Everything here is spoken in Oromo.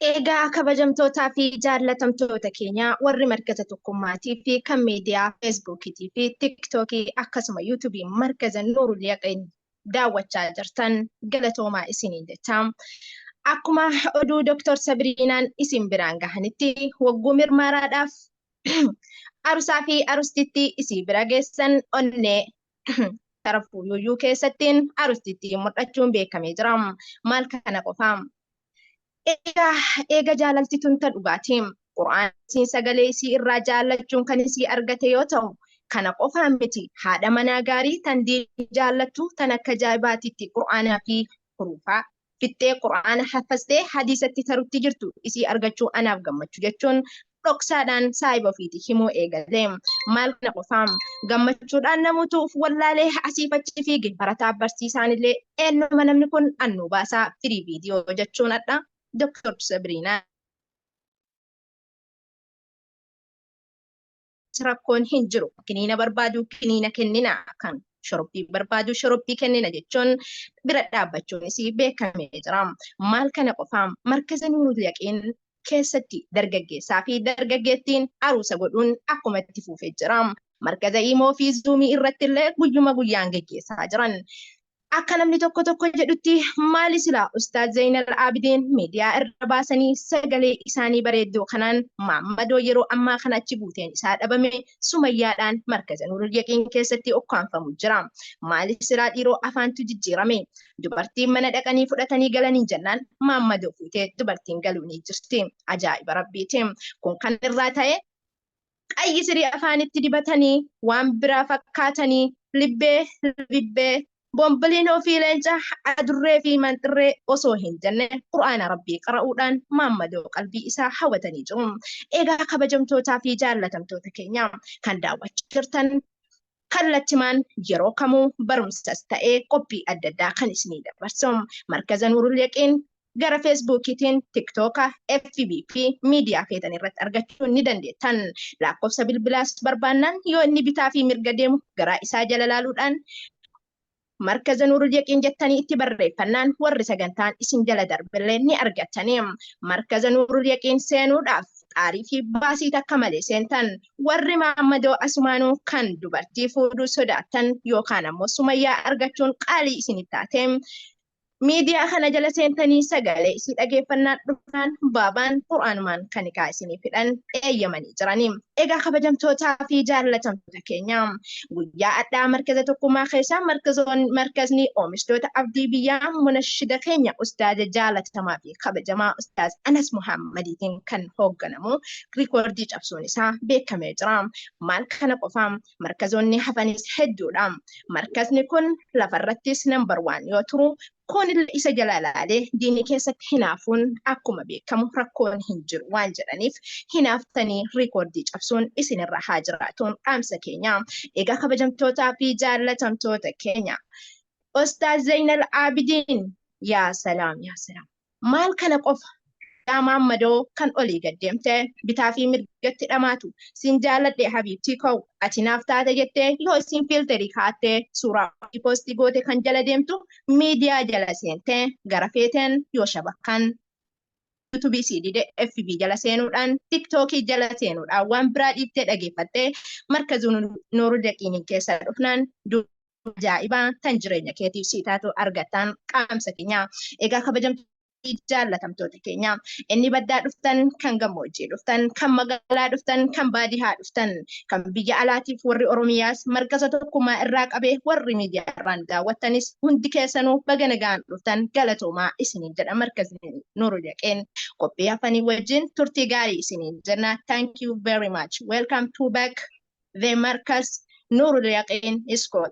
Egaa kabajamtootaa fi jaallatamtoota keenya warri markaza tokkummaatii fi kan miidiyaa feesbuukiitii fi tiktookii akkasuma yuutuubii markaza Nuurul Yaqiin daawwachaa jirtan galatoomaa isiniin jecha. Akkuma oduu Dr. Sabiriinaan isin biraan gahanitti wagguu mirmaaraadhaaf arusaa fi arustittii isii bira geessan onnee tarafuu yuuyyuu keessattiin arustittii mul'achuun beekamee jira. Maal kana qofaa? Egaa eega jaalalti tun ta dhugaati. Qur'aan isiin sagalee isii irraa jaallachuun kan isii argate yoo ta'u, kana qofaa miti haadha manaa gaarii tan diin jaallattu tan akka ajaa'ibaatitti Qur'aanaa fi huruufaa fixxee Qur'aana haffastee hadiisatti tarutti jirtu isii argachuu anaaf gammachu jechuun dhoksaadhaan saahiba ofiiti himuu eegale. Maal kana qofaa gammachuudhaan namuutu uf wallaalee asiif achi fiige barataa barsiisaanillee eenyuma namni kun annuu baasaa firii viidiyoo jechuun adha Dr. Sabriinaa rakkoon hin jiru. Kiniina barbaadu kiniina kennina kan shoroppii barbaadu shoroppii kennina jechuun bira dhaabbachuunis beekamee jira. Maal kana qofaa markaza Nuurul Yaqiin keessatti dargaggeessaa fi dargaggeettiin aruusa godhuun akkuma itti fuufee jira. Markaza Imoo fi Zuumii irratti illee guyyuma guyyaan geggeessaa jiran. Akka namni tokko tokko jedhutti maali silaa Ustaaz Zaynal Aabidiin miidiyaa irra baasanii sagalee isaanii bareedduu kanaan Maammadoo yeroo ammaa kana achi buuteen isaa dhabame Sumayyaadhaan markaza Nuurul Yaqiin keessatti ukkaamfamu jira. Maali silaa dhiiroo afaantu jijjiirame. Dubartiin mana dhaqanii fudhatanii galanii jennaan Maammadoo fuutee dubartiin galuu ni jirti. Ajaa'iba Rabbiiti. Kun kan irraa ta'e qayyi sirii afaanitti dibatanii waan biraa fakkaatanii libbee libibbee bomboliinoo fi leenca adurree fi manxirree osoo hin jenne qur'aana rabbii qara'uudhaan maammadoo qalbii isaa hawatanii jiru. Egaa kabajamtootaa fi jaallatamtoota keenya kan daawwachaa jirtan kallattimaan yeroo kamuu barumsas ta'ee qophii adda addaa kan isinii dabarsu markaza Nuurul Yaqiin gara Feesbuukiitiin, Tiktooka, FB fi miidiyaa feetan irratti argachuu ni dandeettan. Lakkoofsa bilbilaas barbaannaan yoo inni bitaa fi mirga deemu garaa isaa jala laaluudhaan Markaza Nuurul Yaqiin jettanii itti barreeffannaan warri sagantaan isin jala darbellee ni argattani. Markaza Nuurul Yaqiin seenuudhaaf xaarii fi baasii takka malee seentan. Warri maammadoo asumaanuu kan dubartii fuudhuu sodaattan yookaan ammoo Sumayyaa argachuun qaalii isinitti taate Miidiyaa kana jala seentanii sagalee isii dhageeffannaan dhufnaan baabaan qur'aanumaan kan nikaa isiniif hidhan eeyyamanii jirani. Egaa kabajamtootaa fi jaallatamtoota keenya guyyaa adhaa markaza tokkummaa keessaa markazoon markazni oomishtoota abdii biyyaa munashida keenya ustaaza jaalatamaa fi kabajamaa ustaaz Anas Muhammadiitiin kan hoogganamu rikoordii cabsuun isaa beekamee jira. Maal kana qofaa Markazoonni hafanis hedduudha. Markazni kun lafarrattis number one yoo turu, kuunillee isa jala laalee diinii keessatti hinaafuun akkuma beekamu rakkoon hin jiru waan jedhaniif hinaaftanii riikoordii cabsuun isinirra haa jiraatuun dhaamsa keenya. Egaa kabajamtootaa fi jaallatamtoota keenya. Ustaaz Zaynal Aabidiin yaa salaam yaa salaam. Maal kana qofa yaa maammadoo kan olii gad deemte bitaa fi mirgatti dhamaatu sin jaalladhe habiibtii koo ati naaf taate jettee yoo isin fiilterii kaa'attee suuraa ofii poostii goote kan jala deemtu miidiyaa jala seentee gara feeteen yoo shabakkaan yuutuubii sii dide FB jala seenuudhaan tiktookii jala seenuudhaan waan biraa dhiiftee dhageeffattee markazuu Nuurul Yaqiiniin keessa dhufnaan ajaa'ibaa tan jireenya keetiif sii taatu argattaan qaamsa keenya. Egaa kabajamtoota jaallatamtoota keenya inni baddaa dhuftan kan gammoojjii dhuftan kan magaalaa dhuftan kan baadiyaa dhuftan kan biyya alaatiif warri Oromiyaas markaza tokkummaa irraa qabee warri miidiyaa irraan daawwattanis hundi keessanuu baga nagaan dhuftan galatoomaa isiniin jedha markazni Nuurul Yaqiin qophii hafanii wajjin turtii gaarii isiniin jenna. Thank you very much. Welcome to back the Markaz Nurul Yaqeen School.